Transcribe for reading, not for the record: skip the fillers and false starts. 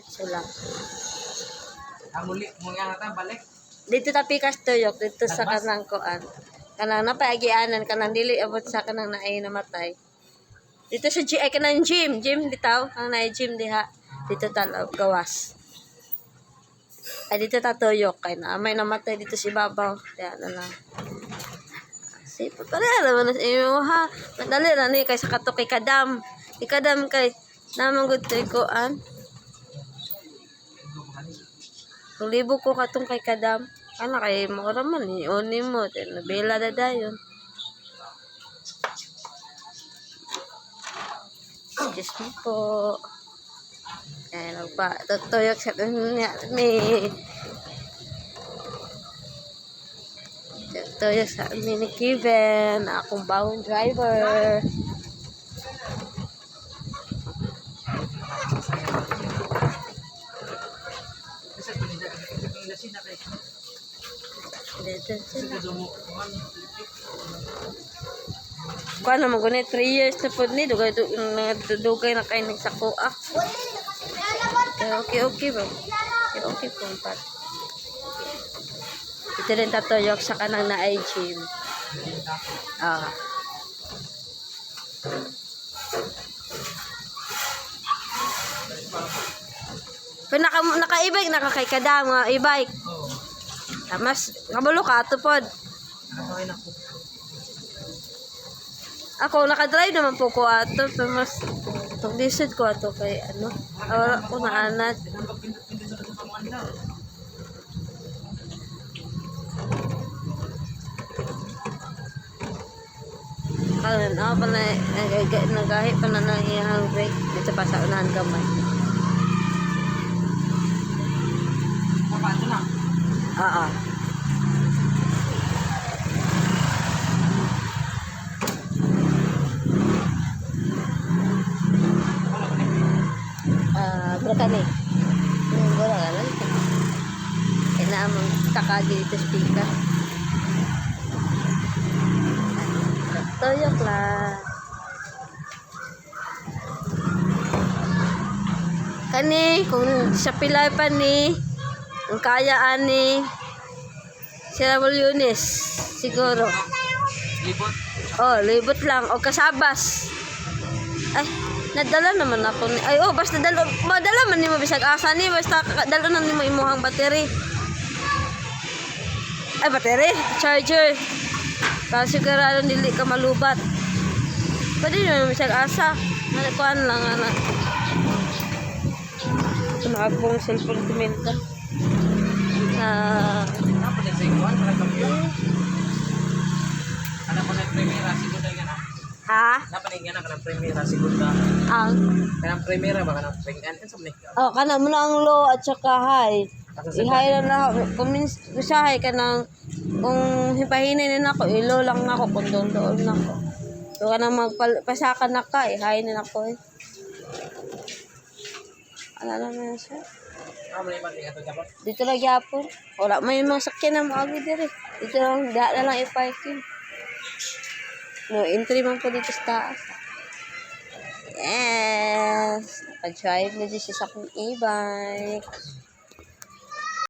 Diretso lang. Ang muli, mga nata, balik. Dito ta pikas tuyok dito sa Lagmas? kanang kuan. Kanang napaagianan kanang dili abot sa kanang naay namatay. Dito sa G ay kanang gym, gym bitaw, kanang naay gym diha. Dito ta gawas. Ay dito ta tuyok kay na may namatay dito sa ibabaw. Kaya na lang. Si pareha naman na sa imo ha. Madali ra ni kay sa kato kay kadam. Ikadam kay namang gud to kuan. Kung libo ko katong kay kadam. Ana kay mo ra man ni uni mo nabila na dayon. Excuse me po. Ay, nagpa tutuyok sa niya mi. Tutuyok sa amin ni Kevin, akong bagong driver. Kasi pinida, pinida na kay. Dito Kasi sila. gusto mo, kuhan, Kuha naman ko 3 years na po ni, dugay, dugay na kayo nagsako ah. Pero okay, okay ba? Okay, okay po. Pat. Ito rin tatuyok sa kanang na gym. Ah. Pero naka, naka-e-bike, naka kay kada mga e-bike. Oo. Ah, mas, kabalo ka, ato pod. Nakasakay na ko. Ako, nakadrive naman po ko ato. Pero mas, pag-lisod ko ato kay ano. Wala ko naanad. Pindot-pindot sa kamuan daw. Karon, ako pa na, nagahi pa na ng iyang brake. Dito pa sa unahan gamay. Papato na. Oo. Wala ko na. Ah, bro ka ni. Nung wala ka lang. Kaya na amang takagi dito speaker. Toyok lang. Kani, kung sa pilay pa ni, ang kaya ani, si Ramol Yunis, siguro. Libot. Oh, libot lang. O kasabas. Ay, nadala naman ako ni. Ay, oh, basta dala, madala man nimo bisag asa ni, basta dala na nimo imong battery. Ay, battery, charger. Para sigurado dili ka malubat. Pwede naman bisag asa. Kuan lang ana. Ito na akong cellphone kumenta. Na Napa na sa ikuan, para kamyo. Anak ko na primera, segunda nga na. Ha? Napa na nga na kanang primera, segunda. Ang Kanang primera ba kanang primera? Ano sa man? Oh, kana mo na ang low at saka high. Asa sa I-high na lang ako. Kung usahay ka ng, kung hipahinay na nako, ilo lang nako, kung doon doon nako. So, ka nang magpasakan na ka, i-high na nako eh. Ano naman siya? Ah, man man ato dapat. Dito lang gyapon. Wala may mga sakyan na maagi diri. Dito lang, da na lang i-parking. No entry man po dito sa taas. Yes! Naka-drive na dito siya sa akong e-bike.